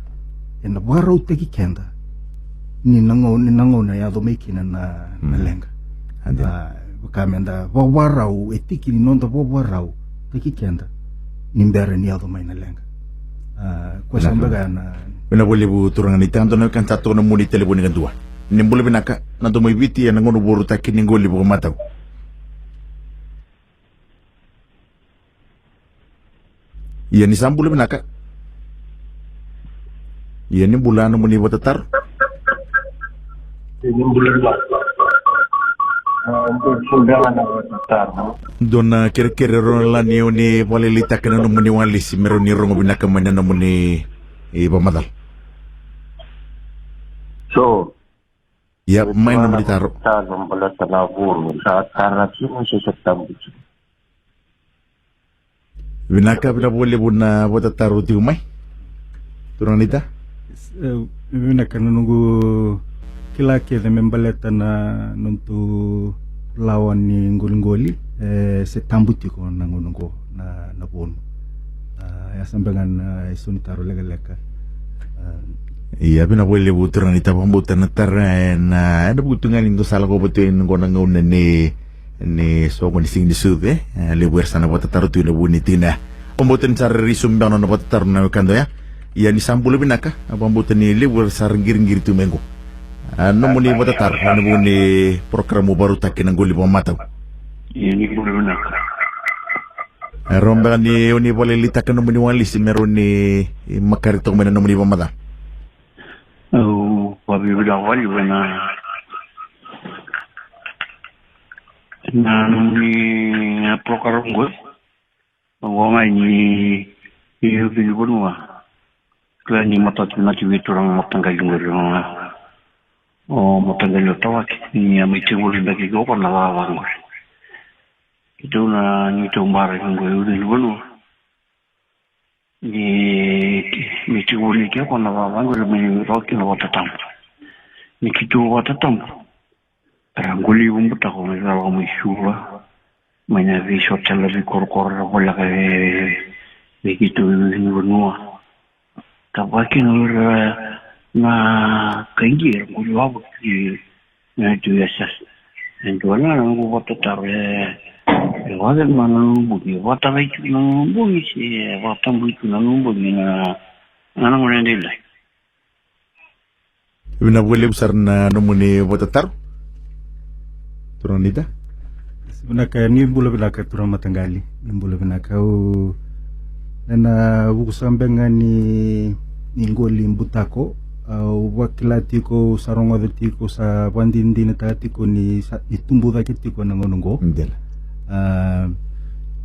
Ena vakarautaki keda ni na gau-, ni na gauna e yaco mai kina na, na, mm, leqa. A, dina. A, vaka meda vakavakarau, e tiki ni noda vakavakarautaki keda ni bera ni yaco mai na leqa. A, koya sa beka na. Vinaka vakalevu turaga ni tado na wekada, sa toka na nomuni talevoni kadua. Ni bula vinaka, na domo i Viti ena gauna vorutaki ni qoli vakamatau. Ia ni sa bula vinaka. Ia ni bula, nomuni vakatataro. Ia ni bula vinaka. A, dou sumbe ga na vakatataro. Dou na kerekere rau na lani o ni vakalailaitaka na nomuni walesi me rau ni rogo vinaka mai na nomuni, e, vakamacala. So, ia mai na nomuni taro. Taro baleta na vunu, sa tara tiko se sa tabu tiko. Vinaka, vinaka vakalevu na vakatataro tiko mai. Turaga Neita? E, vinaka, na noqu kila kece me baleta na noqu lawa ni qoliqoli, e, se tabu tiko na gauna qo na, na vunu. A, e a sa beka ga na, e, so ni taro lekaleka. A. Ia, vinaka vakalevu turaga Neita, vakabauta na taro, e, na, e na vuku tu ga ni dua sa lako vata tu ena qo na gauna ni ni soqo ni siga ni sucu, e, levu era sa na vakatataro tu ena vuku ni tikina ya. Vakabauta ni sa rairai sobu beka na nona vakatataro na wekada oya. Ia ni sa bula vinaka, a, vakabauta ni levu era sa qiriqiri tu mai qo. A, nomuni vakatataro ena vuku ni porokaramu vakarautaki na qoli vakamatau. Ia ni bula vinaka. E rawa beka ni o ni vakalailaitaka na nomuni walesi me rau ni, e, makare toka mai na nomuni vakamacala. Au vakavinavinaka vakalevu ena, na nomuni, a, porokaramu qo. Oqo ga ni, ni ucu ni vanua. Kila ni matata na tiko vei turaga mataqali qori, o, o mataqali o Tawake, ni a mai tekivu beka kina o koya na vava qori. Keitou na, ni tou bara kina qo e ucu ni vanua. Ni, ni tekivu ni ke ko na vava qori me ni rawa kina na vakatatabu. Ni keitou vakatatabu, era qoli vabutako mai, ra lako mai Suva, mai na veisotela, veikorokoro era voleka vei, vei keitou e ucu ni vanua. Ka vaka kina o ira na kai qi era qoli vava ki na tu yasas. E dua na noqu vakatataro, e, e vaka na nunu bogi, e vakatarai tu na nunu bogi se e vakatabui tu na nunu bogi na, na gauna e daidai. Vinaka vakalevu sara na nomuni vakatataro. Turaga Neita. Vinaka, ni bula vinaka turaga mataqali. Ni bula vinaka. Au, ena vuku sa beka ga ni, ni qoli butako. Au vakila tiko, au sa rogoca tiko, sa vakadinadinataka tiko ni sa, ni tubu cake tiko ena gauna qo. Dina. A,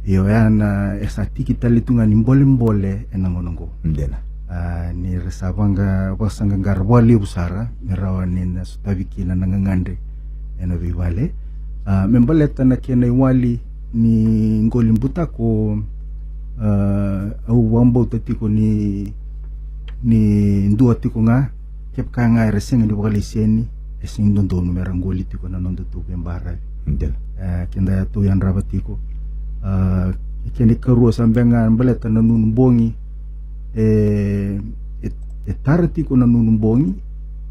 io, oya na, e sa tiki tale tu ga ni bolebole ena gauna qo. Dina. A, ni ra sa vaqara, vakasaqaqara vakalevu sara me rawa ni na sotavi kina na gagadre ena veivale. A, me baleta na kena iwali ni qoli butako, a, au vakabauta tiko ni, ni dua tiko ga, kevaka ga era sega ni vakalaiseni, e sega ni dodonu me ra qoli tiko na nodatou veibaravi. Dina. E, keda tou yadrava tiko. A, kena ikarua sa beka ga baleta na nunu bogi, e, e, e tara tiko na nunu bogi,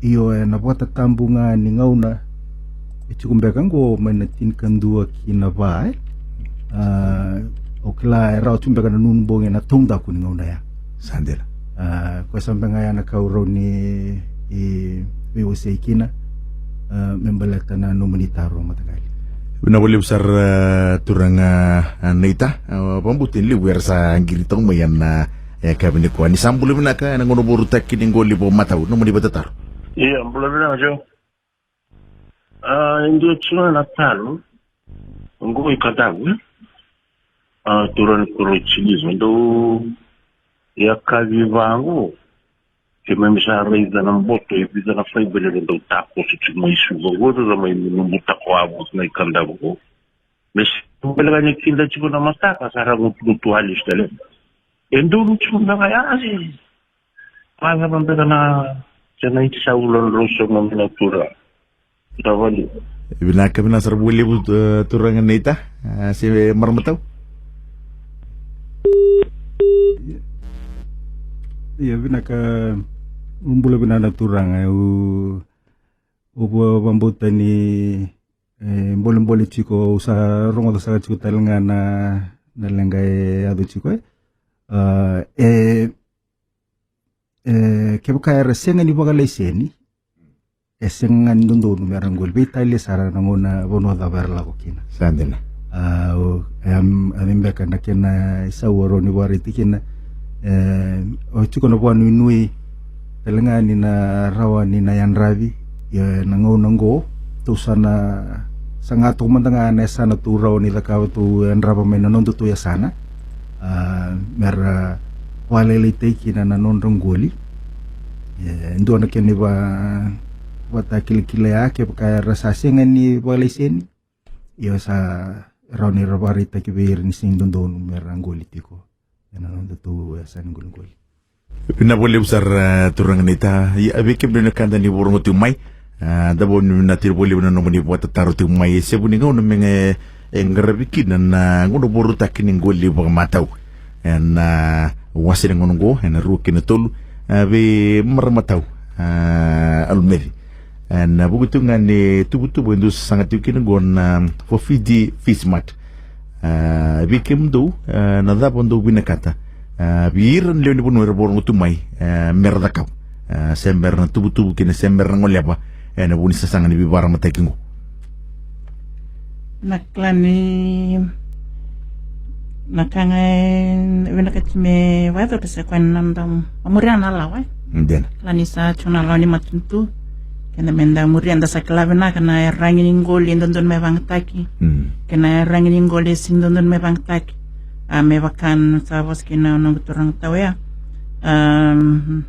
io, ena vakatatabu ga ni gauna, e tiko beka qo mai na tinikadua ki na va, e. A, au kila e rawa tu beka na nunu bogi ena taudaku ni gauna ya. Sa dina. A, koya sa beka ga ya na ka au rawa ni, e, veiwasei kina, a, me baleta na nomuni taro mataqali. Vinaka vakalevu sara, a, turaga, a, Neita, a, vakabauta ni levu era sa qiri toka mai ena, e, yakavi nikua. Ni sa bula vinaka ena gauna vorutaki ni qoli vakamatau, nomuni vakatataro. Ia, bula vinaka, Jo. A, e dua tiko ga na taro. Oqo i Kadavu, e? A, turaga ni koro i Siliva, dou, yakavi vaqo, keimami sa raica na boto e vica na faiva ni ra dau takoso tiko mai Suva qo, ra mai nunu butako avo na i Kadavu qo. Me sa beka ga ni kida tiko na mataka, sa ra gutugutu ali tale. E donu tiko beka ya, se Macala beka na, se na iti sa ula na rau sa mo mina tura. Tavali. Vinaka, vinaka sara vakalevu, e, turaga Neita, e, se maramatau. Ia, vinaka, u bula vinaka na turaga, u, u va-, vakabauta ni, e, bolebole tiko, u sa rogoca sara tiko tale ga na, na leqa e yaco tiko, e. A, e, e, kevaka era sega ni vakalaiseni, e sega ga ni dodonu me ra qoli, veitalia sara na gauna, vanua cava era lako kina. Sa dina. A, o, e, am, a, beka na kena isau au rawa ni vakaraitaka kina, e, o tiko na vakanuinui tale ga ni na rawa ni na yadravi. Ia na gauna oqo tou sa na saga toka mada ga na yasana tou rawa ni cakava, tou yadrava mai na noda tou yasana, a, me ra vakalailaitaki kina na nodra qoli. E dua na kena iva, vakatakilakila ya, kevaka era sa sega ni vakalaiseni, ia sa rawa ni ra vakaraitaki vei ira ni sega ni dodonu me ra qoli tiko ena noda tou yasana ni qoliqoli. Vinaka vakalevu sara, e, turaga naita. Ia, vei kemuni na ka da ni vakarogo tiko mai, e, da vakavinavinaka tiko vakalevu na nomuni vakatataro tiko mai. E sevu ni gauna me ga e qaravi kina na gauna vakarautaki ni qoli vakamatau ena, e, wase ni gauna oqo, ena rua kei na tolu, e, vei marama tau, e, Alumeci. Ena vuku tiko ga ni tuvatuva e dau sasaga tiko kina oqo na Fofiti Fish Mart. A, vei kemudou, a, na cava dou vinakata, a, vei ira na lewe ni vanua era vakarogo tu mai, a, me ra cakava, a, se me ra na tuvatuva kina, se me ra na goleva ena vuku ni sasaga ni veivakararamataki oqo? Na kila ni na ka ga e vinakati me vakayacori se koya na noda muria na lawa, e? Dina. Kila ni sa tiko na lawa ni matanitu. Keda me da muria, da sa kila vinaka na iyaragi ni qoli e dodonu me vagataki, mm, kei na iyaragi ni qoli e sega ni dodonu me vagataki. A, me vaka na sa vosa kina na noqu turaga tau ya. Am,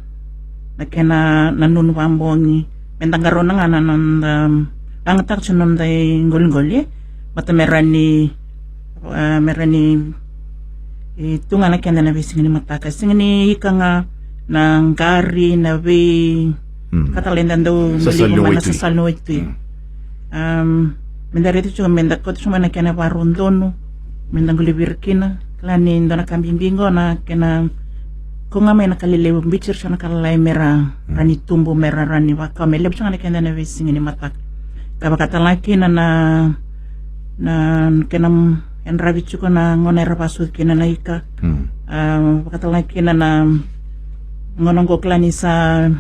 na kena nanuma vakabogi, me da qarauna ga na noda, am, vagataka tiko na noda iqoliqoli, e. Baleta me rawa ni, a, me rawa ni, e, tu ga na keda ena veisiga ni mataka. Sega ni ika ga na qari, na vei, mm, ka talei da dau maliwa mai na waitui. Sasali ni waitui. Mm. Am, me da raica tiko, me da kauta tiko mai na kena ivakarau donu me da qolivi ira kina. Kila ni dua na ka bibi qo na kena, kau ga mai na ka lelevu, biuti ira tiko na ka lalai me ra, mm, rawa ni tubu, me ra rawa ni vakawa, me levu tiko ga na keda ena veisiga ni mataka. Ka vaka tale ga kina na, na kena, e, yadravi tiko na gauna era vakasucu kina na ika. Mm. A, vaka tale ga kina na gauna oqo, kila ni sa,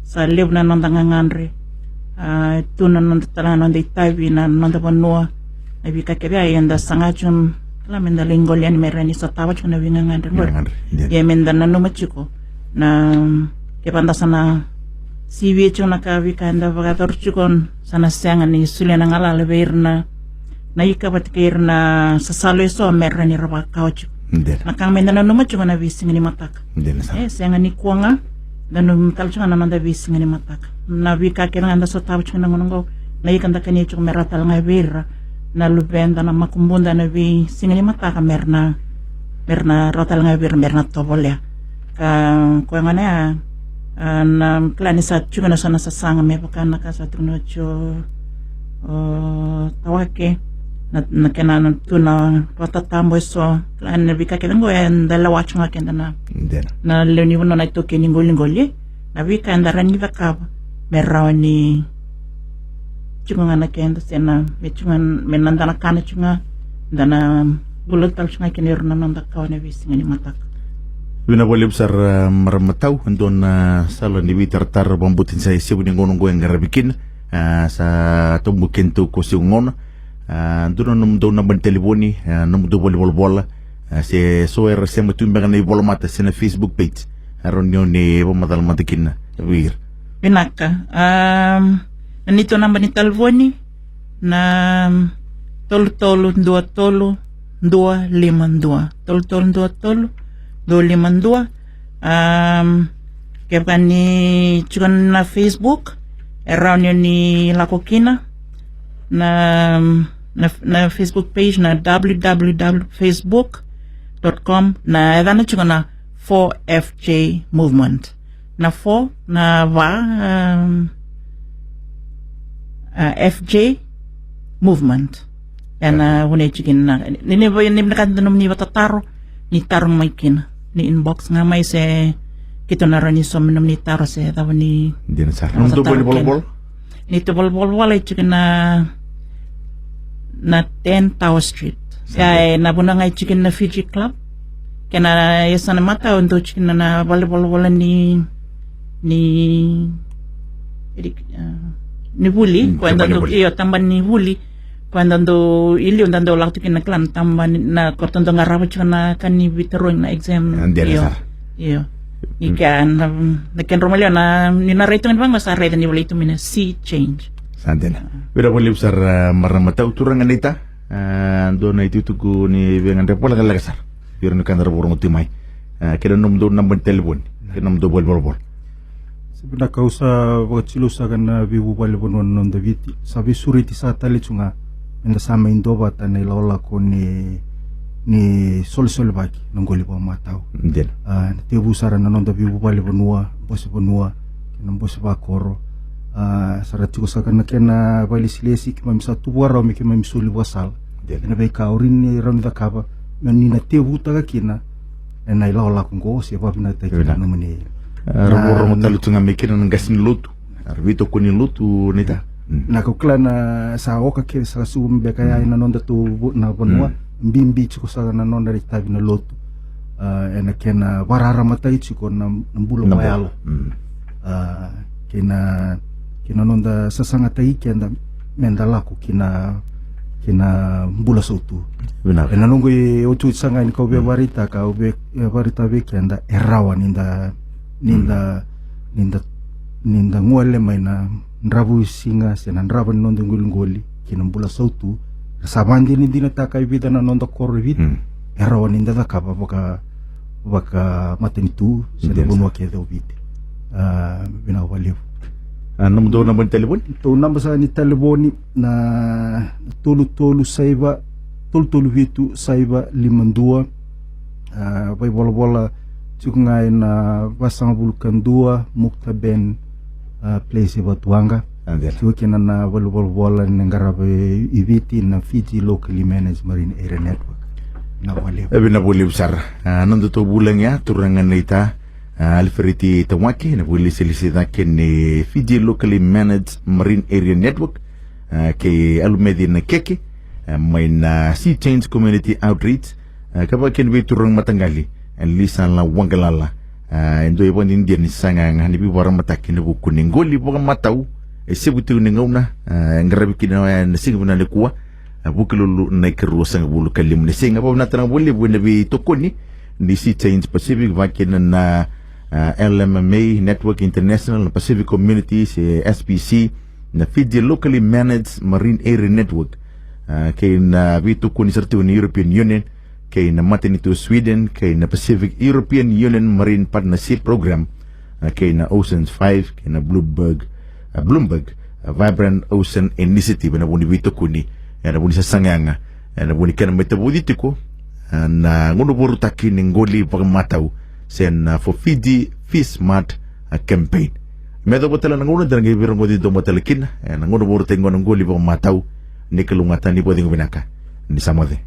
sa levu na noda gagadre. A, tu na noda tale ga noda itavi, na noda vanua, na veika kece ya, ia da saga tiko, kila, me da lai qoli yani me rawa ni sotava tiko na veigagadre qori. Gagadre, dina. Ia me da nanuma tiko na, kevaka da sa na sivia tiko na ka, veika eda vakayacora tiko, sa na sega ni solia na galala vei ira na, na ika vata kei ira na sasalo eso me rawa ni ra vakawa tiko. Dina. Na ka ga me da nanuma tiko na veisiga ni mataka. Dina sara. E sega ni kua ga, da nanuma tale tiko ga na noda veisiga ni mataka. Na veika kece ga da sotava tiko na gauna oqo, na ika da kania tiko me rawa tale ga vei ira na luveda, na makubuda ena veisiga ni mataka, me ra na, me ra na rawa tale ga vei ira me ra na tovolea. Ka koya gona ya, a, na kila ni sa tiko na so na sasaga me vaka na ka sa tukuna tiko o Tawake, na, na kena na tu na vakatatabu eso, kila na veika kece oqo eda lewa tiko ga keda na, dina, na lewe ni vanua, na itaukei ni qoliqoli, na veika eda rawa ni cakava me rawa ni tiko ga na keda, se na, me tiko ga, me na da na kana tiko ga, da na bula tale tiko ga kina ira na noda kawa ena veisiga ni mataka. Vinaka vakalevu sara, a, marama tau. E dua na sala ni veitaratara vakabauta ni sa isevu ni gauna oqo e qaravi kina. A, sa tobo kina tou ko siga gauna. A, dua na nomudou naba ni talevoni, a, nomudou valenivolavola, a, se so era sema tu beka na ivolamata se na Facebook page, a, rawa ni o ni vakamacala mada kina vei ira. Vinaka. Am, na neitou naba ni talevoni na tolu tolu dua tolu dua lima dua. Tolu tolu dua tolu dua lima dua. Am, kevaka ni tiko na Facebook, e rawa ni o ni lako kina na, na, na Facebook page na w w w facebook dot com, na yacana tiko na four F J Movement. Na four, na va, um, a, F J Movement. Ena, okay, vuna e tiko kina na, ni, ni, ni, ni vinakata na nomuni vakatataro, ni taroga mai kina. Ni inbox ga mai se keitou na rawa ni sauma na nomuni taro se cava ni. Dina sara. Nomudou valenivolavola? Neitou valenivolavola e tiko na, na ten Tower Street. Sa, ia, e, na vanua ga e tiko kina na Fiji Club. Kei na yasana matau e dau tiko kina na valenivolavola ni, ni, Ni vuli, mm, ko e dau, io, tabana ni vuli. Ko e dau, i liu da dau lako tu kina na kila na tabana ni, na ko e dau qarava tiko na ka ni veitarogi na exam. Io. Io. Ni ka na, na kena roma lewa na, ni na raica ni vaqo sa raica ni volai tu mai na Sea Change. Sa dina. Vinaka vakalevu sara, a, marama tau, turaga naita. A, dua na itukutuku ni veigadreva lekaleka sara vei ira na ka da ra vakarogo tu mai. A, kei na nomudou naba ni talevoni, kei na nomudou valenivolavola. Sa vinaka, au sa vakatilou saka na veivuvale vanua na noda Viti. Sa veisureti saka tale tu ga me da sa mai duavata na ilakolako ni, ni solesolevaki na qoli vakamatau. Dina. A, na tevu sara na noda veivuvale vanua, bose vanua, kei na bose vakoro. A, sa ra tiko saka na kena vakailesilesi, keimami sa tu vakarau me keimami soli vakasala. Dina. Kei na veika o rawa ni, rawa ni cakava me ni na tevutaka kina ena ilakolako qo, se vakavinavinakataki kina na nomuni. A, ra vakarogo tale tu ga mai kina na qase ni lotu. A, ra veitokoni ni lotu, naita. Mm. Na ka au kila na sa oka kece sa sucu beka ya ena noda tu vu-, na vanua. Mm. Bibi tiko saka na nodra itavi na lotu. A, ena kena vakararamataki tiko na, na bula vakayalo. Mm. A, kei na, kei na noda sasagataki keda me da lako ki na, ki na bula sautu. Vinaka. Ena noqu iotioti saka ga ni ka au via vakaraitaka, au via, e, vakaraitaka vei keda, e rawa ni da, ni da, ni da, ni da gole mai na dravuisiga se na drava ni noda qoliqoli ki na bula sautu. Sa vakadinadinataka e vica na noda koro e Viti. Mm. E rawa ni da cakava vaka, vakamatanitu se na vanua kece o Viti. A, vinaka vakalevu. A, nomudou naba ni talevoni? Tou naba saka ni talevoni na tolu tolu saiva, tolu tolu vitu saiva lima dua. A, vaivolavola tiko ga ena vasagavulu ka dua Mukta Ben, a, Place e Vatuwaqa. A, dina. Tiko kina na vale ni volavola ni qarava e Viti na Fiji Locally Managed Marine Area Network. Vinaka vakalevu. E, vinaka vakalevu sara. A, nodatou vulagi ya, turaga naita, a, Alifereti Tawake, na vakailesilesi cake ni Fiji Locally Managed Marine Area Network, a, kei Alumeci Nakeke, a, mai na Sea Change Community Outreach, a, ka vaka kina vei turaga mataqali, a, Lisa Lawaqalala. A, e dua e vakadinadina ni sasaga ga ni veivakararamataki ena vuku ni qoli vakamatau e sevu tiko ni gauna, a, e qaravi kina oya ena siga vinaka nikua, a, Vukelulu na ikaruasagavulu ka lima ni siga. Vakavinavinaka vakalevu ena veitokoni ni Sea Change Pacific, vaka kina na, a, L M M A Network International, na Pacific Community se S P C, na Fiji Locally Managed Marine Area Network, a, kei na veitokoni sara tiko ni European Union, kei na matanitu Sweden, kei na Pacific European Union Marine Partnership Program, a, kei na Oceans Five, kei na Bloomberg, a, Bloomberg, a, Vibrant Ocean Initiative, ena vuku ni veitokoni, ena vuku ni sasaga yaga, ena vuku ni kena mai tavoci tiko, a, na gunu vorutaki ni qoli vakamatau, se na For Fiji Fish Smart, a, campaign. Me yacova tale na gauna da na qai veirogoci domo tale kina, ena gunu vorutaki qo na qoli vakamatau, ni kalougata, ni vakacegu vinaka, ni sa moce.